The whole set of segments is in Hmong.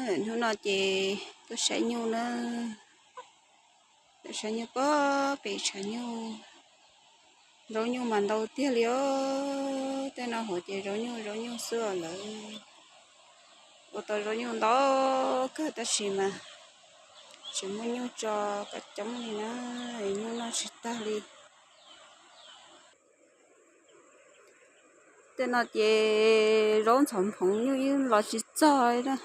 Hnub no ces tuaj saib nyuj na, tuaj saib nyuj pog pem tshav nyuj. Zaub nyuj mas ntau tiag li os, tej no hauv ces zaub nyuj zaub nyuj xwb lawm. Ua tau zaub nyuj ntau kawg tab sis mas tsis muaj nyuj tso kom coob li na, nyuj noj tsis tag li. Tej no ces zaub ntxhov nphoov nyuj yeej los tsis txog na.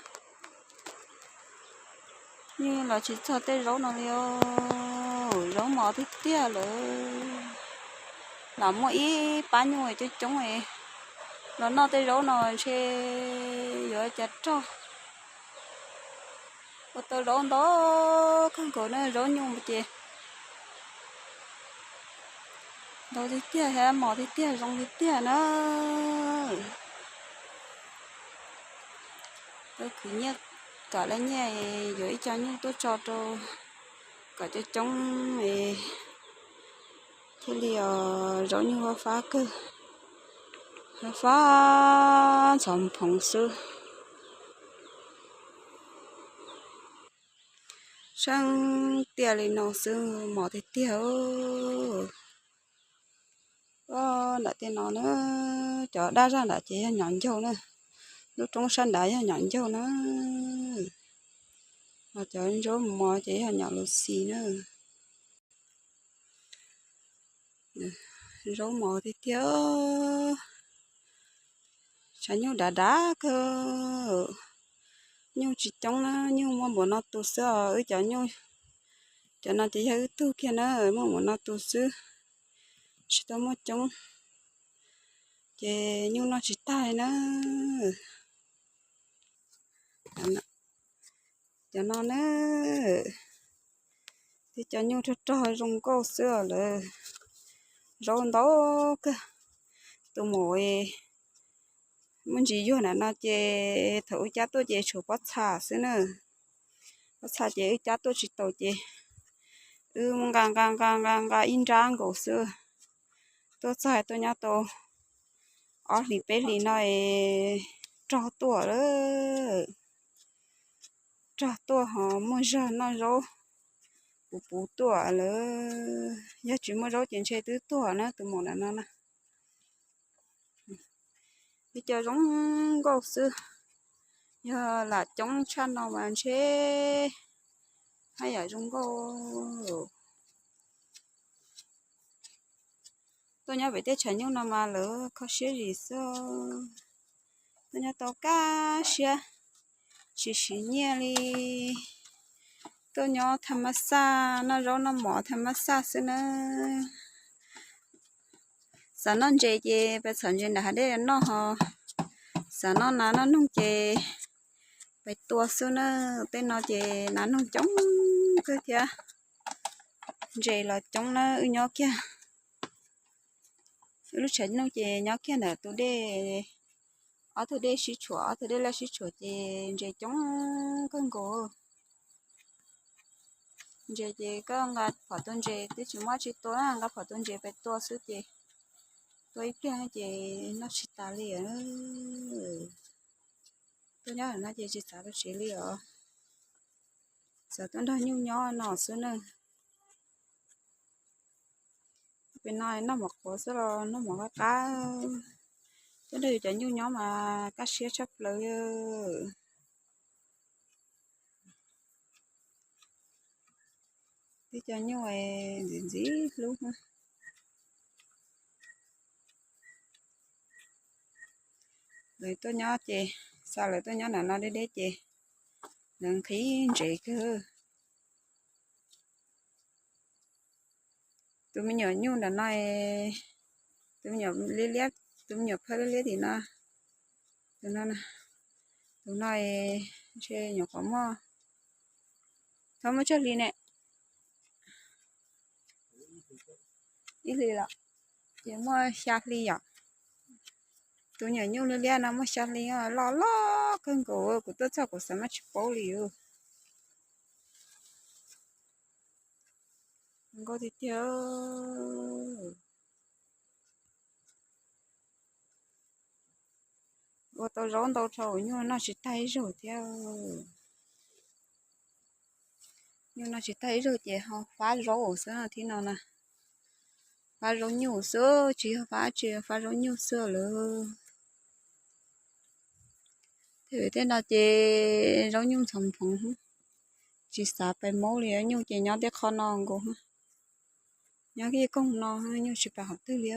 Nyuj los tsis txog tej zaub no li os, zaub mos tiag tiag lawm. Lam muaj ib pab nyuj coob coob los noj tej zaub no ntshe yuav cas rog. Ua tau zaub ntau kawg nkaus na, zaub nyuj ces ntau tiag tiag thiab mos tiag tiag zoo tiag tiag na. Tau khwv nyiaj kom lawv nyiaj yuav ib co nyuj tuaj tso rau kom coob coob thiaj li os, zaub nyuj fab fab kawg, fab fab ntxhov nphoov xwb. Seeb tiag li no xwb mos tiag tiag. Nram tej no na, cov daj zaj nram ces yog nyom ncaug na, lub roob sab nrad yog nyom ncaug na, ho cov zaub mos ces yog nyom lus xis na. Zaub mos tiag tiag, tshav nyuj dav dav kawg. Nyuj tsis coob na, nyuj muaj npaum no tus xwb os. Wb cov nyuj, cov no ces yog wb tug kiag na, muaj npaum no tus xwb, tsis tau muaj coob, ces nyuj noj tsis tag li na. Cov no na, tib cov nyuj rog rog zoo nkauj xwb os lawm. Zaub ntau kawg. Tus maum muaj ntsis yuag nram no ces thaum wb cab tuaj ces tshuav pob txha xwb na. Pob txha ces wb cab tuaj tsis tau ces wb nqa nqa nqa nqa nqa ib nrab nkaus xwb. Tuaj txog tuaj nyob tau ob hlis peb hlis no es rog tuaj lawm. Rog tuaj ho muaj zog noj zaub puv puv tuaj lawm. Yog tsis muaj zaub ces ntshe twb tuag na tus maum nram no na. Ib co zoo nkauj xwb, yog lam coob tshaj no mas ntshe haj yam zoo nkauj. Tuaj nyob pem tej tshav nyuj no mas lawv kho siab zim xwb. Tuaj nyob tau kaj siab, tsis siv nyiaj li. Tuaj nyob thaj mab xaj, noj zaub noj mov thaj mab xaj xwb na. Xav noj ntses ces pais txhom ntses nram hav dej noj ho. Xav noj nas noj noog ces pais tua xwb na. Tej no ces nas noog coob kawg thiab. Ntses los coob na, wb nyob kiag, wb lub tshav nyuj ces nyob kiag ntawm tus dej, ob tug dej sib tshuam, ob tug dej laj sib tshuam ces ntses coob kawg nkaus. Ntses ces koj nqa phom tua ntses twb tsis muaj tsi tua na, nqa phom tua ntses pais tua xwb ces tua ib pliag ces noj tsis tas li. Tuaj nyob no ces tsis xav rau siv li os, xav tuaj nrog nyuj nyob no xwb na. Pem no noj mov qhuav xwb los noj mov qab qab. Tuaj nrog yus cov nyuj nyob mas kaj siab tshaj plaws. Twb cov nyuj ntxim ntxim hlub. Lawv tuaj nyob ces, xa lawv tuaj nyob nram no deb deb ces lawv nqhis ntsev kawg. Tus me nyuam nyuj nram no, tus me nyuam liab liab, tus me nyuam phawj liab liab tim no, tus no, tus no ntshe nyuam qhuav muaj, thaum muaj tsawg hli ne? Ib hlis los, ces muaj xya hli yom. Tus nyuam nyuj liab liab no muaj xya hli, loj loj kawg nkaus, kuv tuaj txog kuv xav mas tsis paub li. Nkauj tiag tiag. Ua tau zaub ntau rau nyuj noj tsis tag ib zaug thiab. Nyuj no tsis tag ib zaug ces ho fab zaub xwb no thiab no na. Fab zaub nyuj xwb, tsis yog fab tsi, fab zaub nyuj xwb lawm. Tej no ces zaub nyuj ntxhov phoov, tsis xav pais maub li, nyuj ces nyob tej qho no nkaus, nyob kiag koog no, nyuj tsis pais qhov twg li.